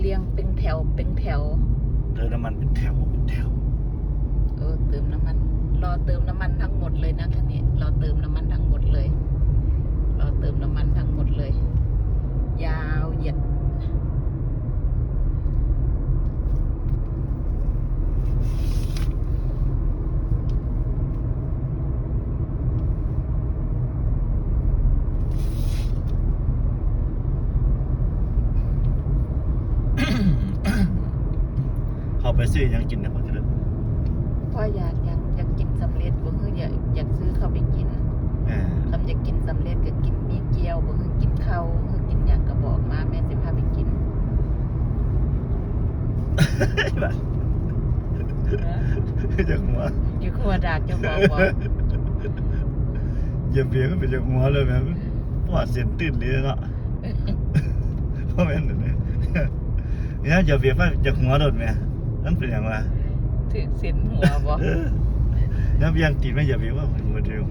ລຽງເປັນແຖວເປັນແຖວ ເຕີມນ້ຳມັນເປັນແຖວເປັນແຖວ. ເອີ ເຕີມນ້ຳມັນ ລໍເຕີມນ້ຳມັນທັງໝົດເລີຍນະຄັນນີ້ ລໍເຕີມນ້ຳມັນທັງໝົດເລີຍ ລໍເຕີມນ້ຳມັນທັງໝົດເລີຍ ຍາວຢຽດ. ເຮົາໄປຊື້ຫຍັງກິນນະ ເພາະຢາກຫຍັງ ຢາກກິນສຳເລັດບໍ່ ຄືຢາກ ຢາກຊື້ເຂົ້າໄປກິນ. ເອີ ຄັນຢາກກິນສຳເລັດກໍກິນໝີ່ກ່ຽວບໍ່ ຄືກິນເຂົ້າ ຄືກິນຫຍັງກໍບອກມາ ແມ່ຊິພາໄປກິນ. ຢາກຫົວ ຢາກຫົວດາກ ເຈົ້າບອກບໍ່? ຢ່າເບຍມັນເປັນຢາກຫົວເລີຍແມ່ນ ປວດເສັ້ນຕື່ນເລີຍເນາະ. ບໍ່ແມ່ນເດ້ ຍາມຢາເບຍມັນຢາກຫົວໂລດແມ່ ມັນເປັນຫຍັງວະ? ຖືກເສັ້ນຫົວບໍ່? ເອີ ຍາມຢາກຕີນມັນຢາເບຍມັນຫົວເດີມ.